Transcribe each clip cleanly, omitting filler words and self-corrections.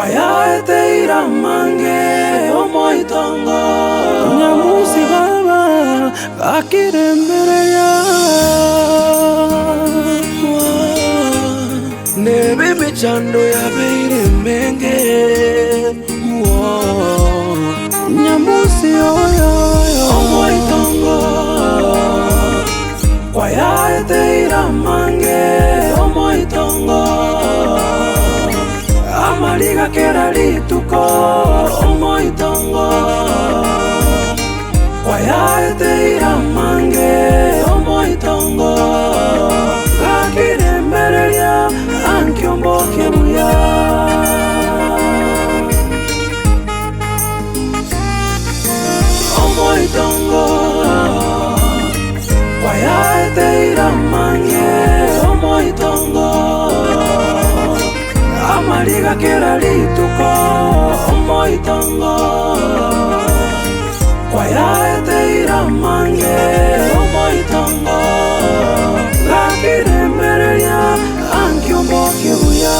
Kwayaeteira mange omoitongo Nyamusi baba gakirembereria Nebe mechando yabeire menge Nyamusi oyo omoitongo Kwayaeteira mange omoitongo Amariga kera rituko omoitongo Kwayaeteira mange omoitongo Gakirembereria ankiomboke buya Omoitongo Kwayaeteira mange omoitongo Amariga kera rituko omoitongo Kwayaeteira mange omoitongo Gakirembereria ankiomboke buya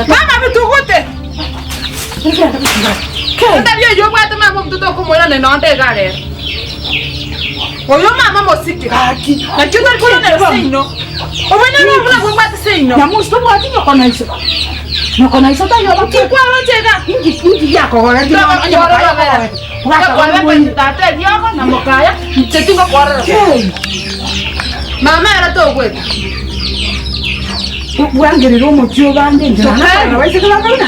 Mama bitugute. Ndabyo yo bwate mama mtoto kumwona ne nonde gare. Oyo mama mosiki. Na kyo ndiko na sino. Obona no bula bwate sino. Na musto bwate nyoko na iso. Nyoko na iso tayo ba kwa rotega. Ingi ingi yako gora ndi na kwa tata yoko na mokaya mtetingo kwa. Mama era to gweta. Bwangirira omutyo bande nje waise kulakana.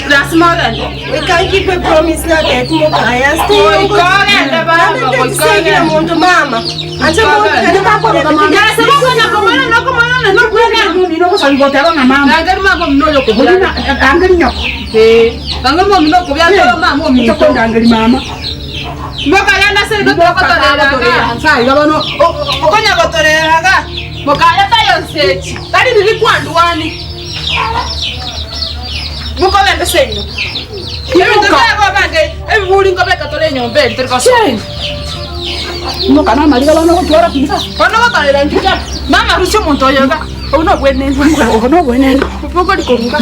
That's more than we can't keep a promise like that. Mokaya stay. Mama. Mokaya tayo nsechi. Tali nilikuwa nduani. Muko lende senyo. Imuka bange ebuli ngobeka tole nyombe nteriko. Muka na maliga bano kutwara kinsa. Bano batalera ntuka. Mama rusho muntu oyoga. Ono bwene ono bwene. Kuko likonga.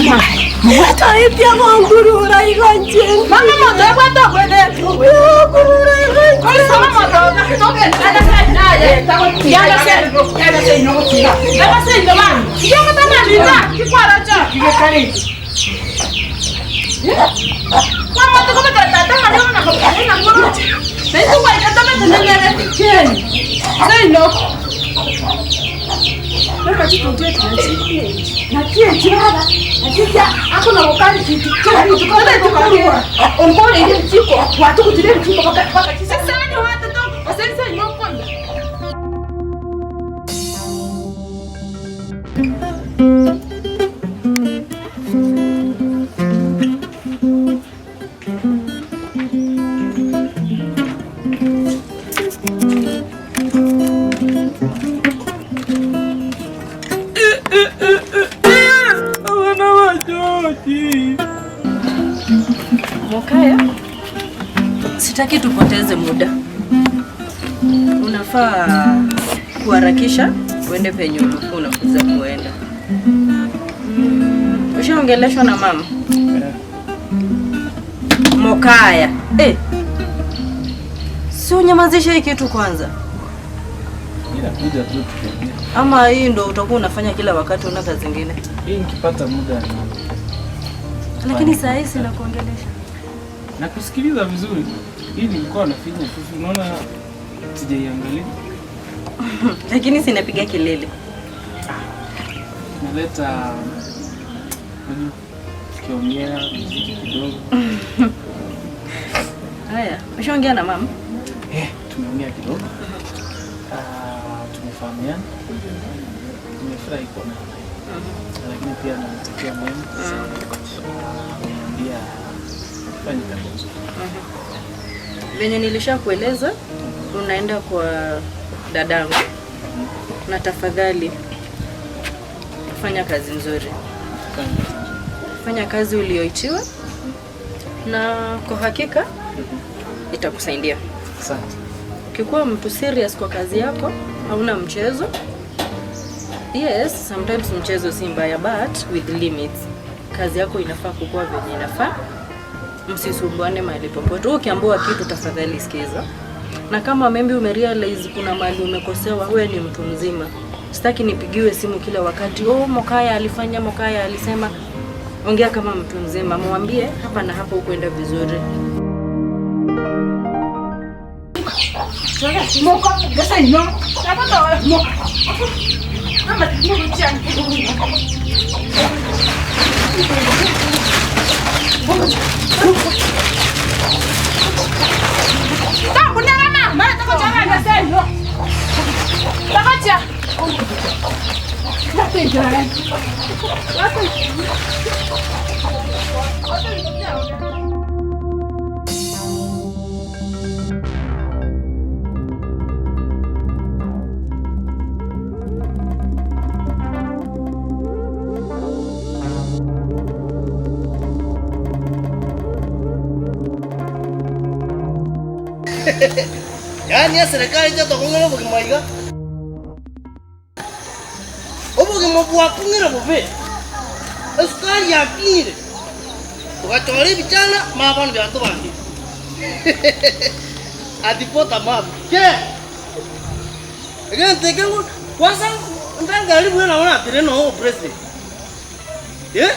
Mwata ipya ngurura iganje. Mama muntu ebwata bwene. Ngurura iganje. Oli sama muntu toke ala naye. Yala senyo. Yala senyo kutira. Yala senyo mama. Yoko tana linda kikwara cha. Kikale. Mama tuko tata mama na kwa na ngoro. Ndio kwa tata tenengere. Sei no. Naka chitu na tie chibaba. Na tie akuna wakali chitu. Chiko ombole ile chiko. Watu kutile chiko baka sasa ni watu to sasa ni mkonda. Mokaya, sitaki tupoteze muda. Unafaa kuharakisha uende penye ulikuwa unakuza kuenda. Ushaongeleshwa na mama? Mokaya. Si unyamazishe hii kitu kwanza. Inakuja tu tukiongea. Ama hii ndo utakuwa unafanya kila wakati, una kazi zingine. Hii nikipata muda Lakini saa hii sina kuongelesha. na kusikiliza vizuri. Hii nilikuwa nafinya tu, unaona sijaiangalia. Lakini sinapiga kelele. Naleta unajua, tukiongea muziki kidogo. Haya, ushaongea na mama? Tumeongea kidogo. Tumefahamiana. Nimefurahi kuona. Lakini pia namtakia mema. Ameniambia fanye kazi nzuri. Venye nilishakueleza, unaenda kwa dadangu. Na tafadhali fanya kazi nzuri. Fanya kazi nzuri. Fanya kazi ulioitiwa na kwa hakika itakusaidia. Asante. Ukikuwa mtu serious kwa kazi yako, hauna mchezo. Yes, sometimes mchezo si mbaya, but with limits. Kazi yako inafaa kukua venye inafaa. Msisumbuane mahali popote. Wewe ukiambiwa kitu tafadhali sikiza. Na kama maybe umerealize kuna mahali umekosewa, wewe ni mtu mzima. Sitaki nipigiwe simu kila wakati. Oh, Mokaya alifanya, Mokaya alisema. Ongea kama mtu mzima, mwambie hapa na hapa hukuenda vizuri. Moko, gasa ino. Moko. Ama moko chani. Tambu na mama, mara tako changa gasa ino. Tako cha. Nate jara. Nate. Yaani ya serikali chatokong'era obogima iga obogima bwakong'era bobe esukari yakinyire tugachora ebichana mabano byatubangire atipota mabu ke egente kengo kwanza ndangari bwe naona atire no president je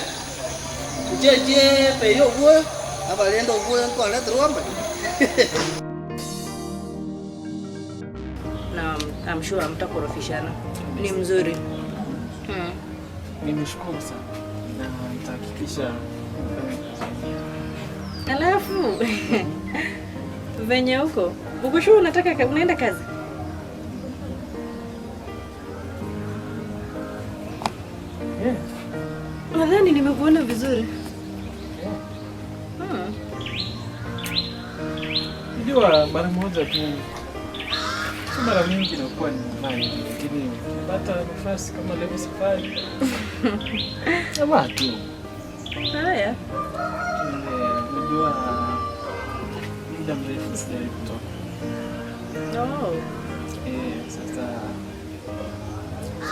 peyo bwe abalendo bwe nkoletero wamba. Na I'm sure mtakorofishana. Ni mzuri. Nimeshukuru sana na nitahakikisha. Alafu venye huko uko sure unataka unaenda kazi? Nadhani nimekuona vizuri. Unajua mara moja tu, si mara mingi nakuwa nimevaa hivi, lakini ukipata nafasi kama leo safari navaa tu. Haya. Unajua muda mrefu sijawahi kutoka. Sasa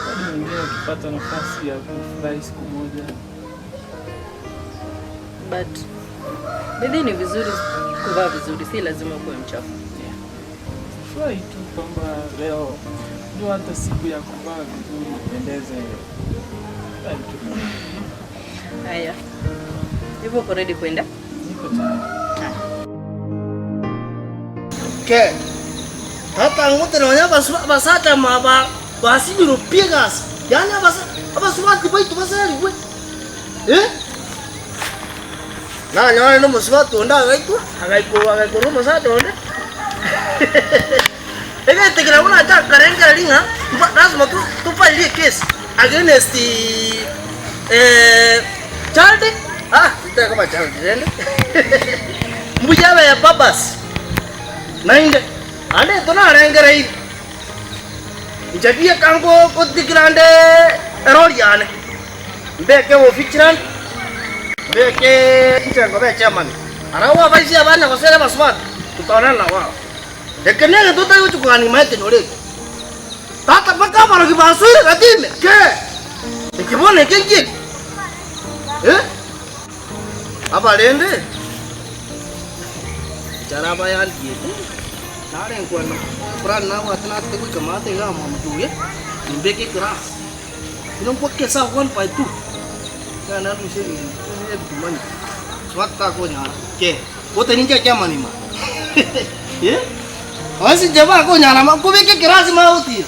hadi mwingine ukipata nafasi ya kufurahi siku moja. But bidii ni vizuri kuvaa vizuri, si lazima kuwe mchafu. Furahi tu kwamba leo ndio hata siku ya kuvaa vizuri ipendeze. Furahi tu. Haya. Hivyo uko ready kwenda? Niko tayari. Ke. Hata ngote na wanyama basata maba basi pigas. Yaani abasubati baitu basari we. Na nyone no musubati onda agaitwa, agaiko agaiko no musubati onda. Ege tekira una ta karenga linga, lazima tu tufile case against the child. Sita kama child rende. Mbujawe ya babas. Nainde. Ande tona rengera hii. Njabia kango kotigrande eroriane. Mbeke ofichiran. Mbeke nchengo be chairman. Arawa baisi abana gosere baswati. Tutaonana na wao. Ekenege tutayochukani maete nore. Tata paka baro kibasuri katime. Ke. Ekibone kenki. Eh? Abalende. Charaba yandiye. Nare nkwana. Pran na watna te kuikamate ga mamduye. Nimbeke class. Ino kwa kesa 1 by 2. Kana lushe ni tumani. Swata ko nyara. Ke. Wote ninja kya manima. Eh? Wasi jaba ko nyara ma ko beke class ma hoti.